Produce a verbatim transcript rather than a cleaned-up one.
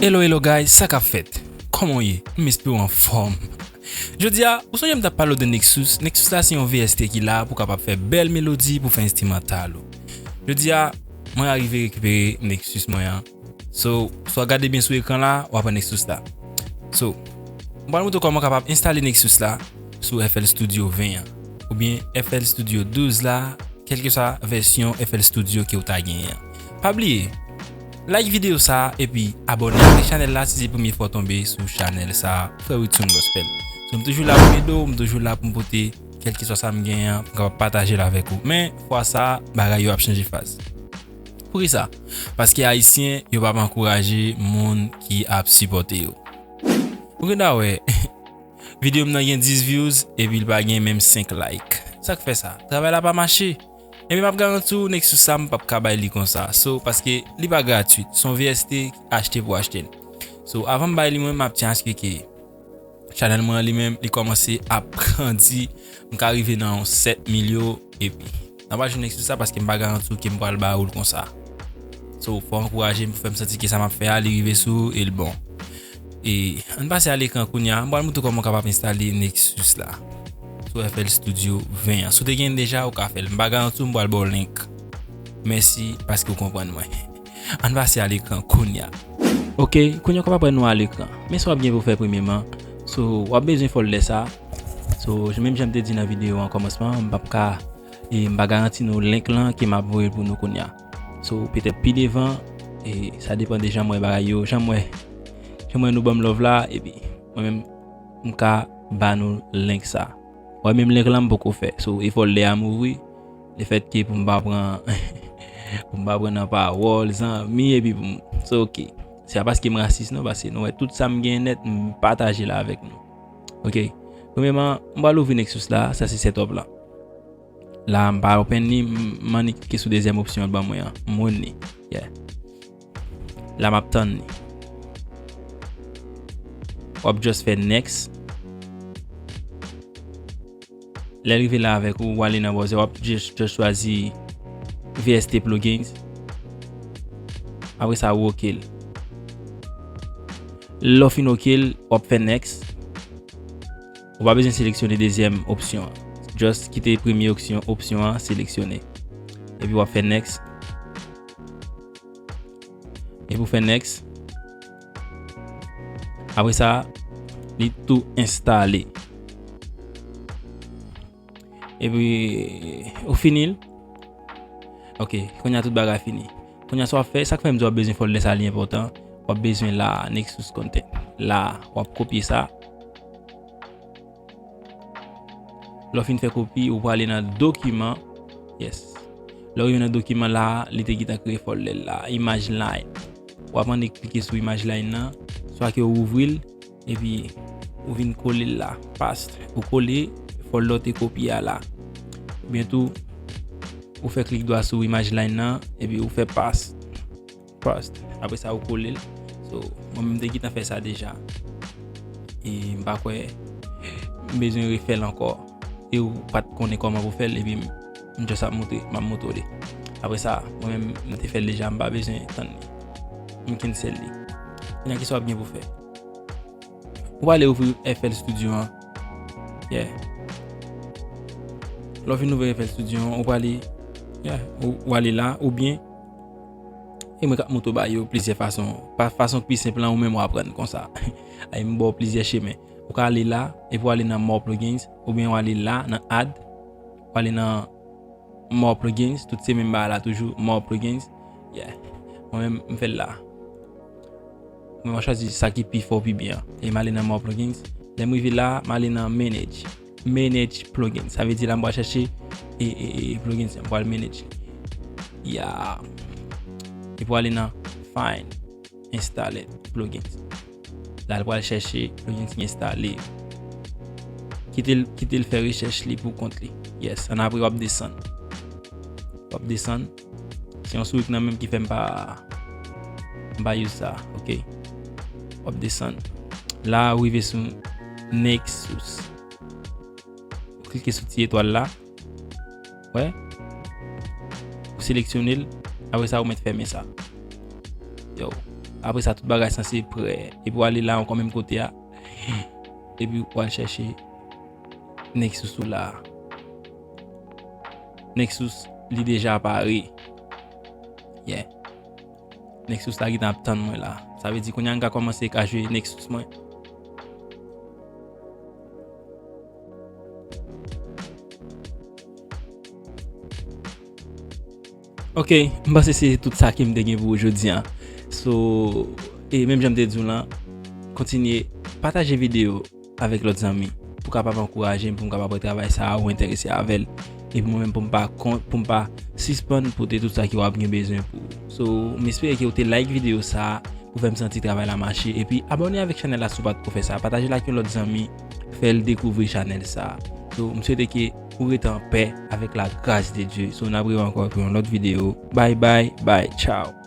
Hello, hello guys, sa k ap fèt? Kòman w ye? M espere w anfòm. Jodi a, ou sonje m t ap pale w de Nexus. Nexus la se yon V S T ki la pou w kapab fè bèl melodi, pou fè enstrimantal ou. Jodi a, mwen arive rekipere Nexus mwen an. So, si w ap gade byen sou ekran la, w ap wè Nexus la. So, m pral montre w kòman w kapab enstale Nexus la sou F L Studio ven an, oubyen F L Studio douz la, kèlkeswa vèsyon F L Studio ke w ta genyen an. Pa bliye, like videyo sa a epi abòne avèk chanèl la si se premye fwa w tonbe sou chanèl sa a, Frè Wilson Gospel. So, m toujou la pou m ede w, m toujou la pou m pote kèlkeswa sa m genyen an, pou m kapab pataje l avèk ou. Men, fwa sa a, bagay yo ap chanje faz. Poukisa? Paske Ayisyen, yo p ap ankouraje moun ki ap sipòte yo. Ou gentan wè, videyo m nan gen dis views, epi l pa gen menm senk like. Sa k fè sa? Travay la pa mache. Epi m ap garanti w, Nexus sa, m p ap ka bay li konsa. So, paske li pa gratwit. Se yon V S T, achte pou achte l. So, avan m bay li, mwen, m ap tyen aske ke chanèl mwen an li menm, li kòmanse ap grandi. M ka rive nan yon sèt mil yo, epi n ap al jwenn Nexus sa paske m pa garanti w ke m pral ba ou l konsa. So, fò w ankouraje m pou fè m santi ke sa m ap fè a, li rive sou ou e l bon. E, ann pase a lekran kounye a, m pral montre w kòman w kapab enstale Nexus la sou F L Studio ven an. Si w te gen l deja, ou ka fè l. M pa garanti w m pral ba w link. Mèsi paske w konprann mwen. Ann pase a lekran kounye a. Ok, kounye a w kapab wè nou a lekran. Men sa w ap gen pou w fè premyeman. So, w ap bezwen folder sa. So, menm jan m te di nan videyo an kòmansman, m p ap ka, e m pa garanti nou link lan ke m ap voye l pou nou kounye a. So, petèt pi devan, e sa depann de jan m wè bagay yo, jan m wè, jan m wè nou ban m love la, epi mwen menm, m ka ba nou link sa. Wè, menm link lan m poko fè. So, e folder a m ouvri, lefètke pou m pa pran, pou m pa pran nan pawòl, zanmi, epi pou m, so, ok. Se pa paske m rasis non, paske nou wè tout sa m gen nèt, m pataje l avèk nou. Ok. Premyeman, m pral ouvri Nexus la, sa se setup la. La, m pa open li, m, m annik klike sou dezyèm opsyon l ban mwen an. M run li. Yeah. La, m ap tann li. W ap just fè next. Lè l rive la avèk ou, w ale nan browser, w ap just, just chwazi V S T plugins. Apre sa, ou ok l. Lè w fin ok l, w ap fè next. Ou pa bezwen seleksyone dezyèm opsyon an. Just kite premye opsyon, opsyon an seleksyone. Epi w ap fè next. Epi w fè next. Apre sa, li tou enstale. Epi, ou fini l. Ok, kounye a tout bagay fini. Kounye a sa w ap fè, sa k fè m di w ap bezwen folder sa li enpòtan. W ap bezwen la, Nexus content. La, w ap kopye sa. Lè w fin fè kopi, ou prale nan dokiman. Yes. Lè w rive nan dokiman la, li te gentan kreye folder la. Image line. W ap annik klike sou image line nan. Swa ke w ouvri l, epi ou vin kole l la. Paste. Ou kole folder w te kopye a la. Oubyen tou, ou fè klik dwa sou image line nan, epi ou fè paste. Paste. Apre sa, ou kole l. So, mwen menm, m te gentan fè sa deja. E m pa kwè m bezwen refè l ankò. E ou pa t konnen kòman pou fè l, epi m, m just ap montre, m ap montre w li. Apre sa, mwen menm, m te fè l deja, m pa bezwen tann li. M cancel li. Kounye a, kisa w ap gen pou fè? Ou prale ouvri F L Studio an. Yeah. Lè w fin ouvri F L Studio an, ou prale, yeah, ou, ou ale la, oubyen, e mwen k ap montre w ba yo plizyè fason. Pa, fason ki pi senp lan, ou menm w aprann konsa. Ay, m ba w plizyè chemen. Ou ka ale la, epi w ale nan More Plugins, oubyen w ale la, nan Add, w ale nan More Plugins, tout se menm bagay la toujou, More Plugins. Yeah. Mwen menm, m fè l la. Mwen, m chwazi sa ki pi fò, pi byen an. E m ale nan More Plugins. Lè m rive la, m ale nan Manage. Manage Plugins. Sa vle di la, m pral chèche e, e, e, plugins, m pral manage. Yeah. Epi w ale nan Find. Installed plugins. La, l pral chèche plugins ki enstale. Kite l, kite l fè rechèch li pou kont li. Yes, annapre w ap desann. W ap desann. Se yon sourit nan menm ki fè m pa, m pa use sa, ok. W ap desann. La, ou rive sou Nexus. Ou klike sou ti etwal la. Wè. Ou seleksyone l. Apre sa, ou mèt fèmen sa. Yo. Apre sa, tout bagay sanse prè. Epi w ale la ankò menm kote a. Epi w al chèche Nexus ou la. Nexus, li deja pare. Yeah. Nexus la gentan ap tann mwen la. Sa vle di kounye a m ka kòmanse ka jwe Nexus mwen. Ok, m panse se tout sa ke m te gen pou ou jodi a. So, e menm jan m te di w lan, kontinye pataje videyo avèk lòt zanmi pou kapab ankouraje m, pou m kapab wè travay sa a ou enterese avè l. Epi mwen menm pou m pa kont, pou m pa sispann pote tout sa ke w ap gen bezwen pou ou. So, m espere ke w te like videyo sa a pou fè m santi travay la mache. Epi abòne avèk chanèl la si w pa t ko fè sa. Pataje l ak yon lòt zanmi, fè l dekouvri chanèl sa a. So, m swete ke ou rete anpè avèk la gras de Dye. So, n ap rive ankò pou yon lòt videyo. Bye bye, bye, ciao.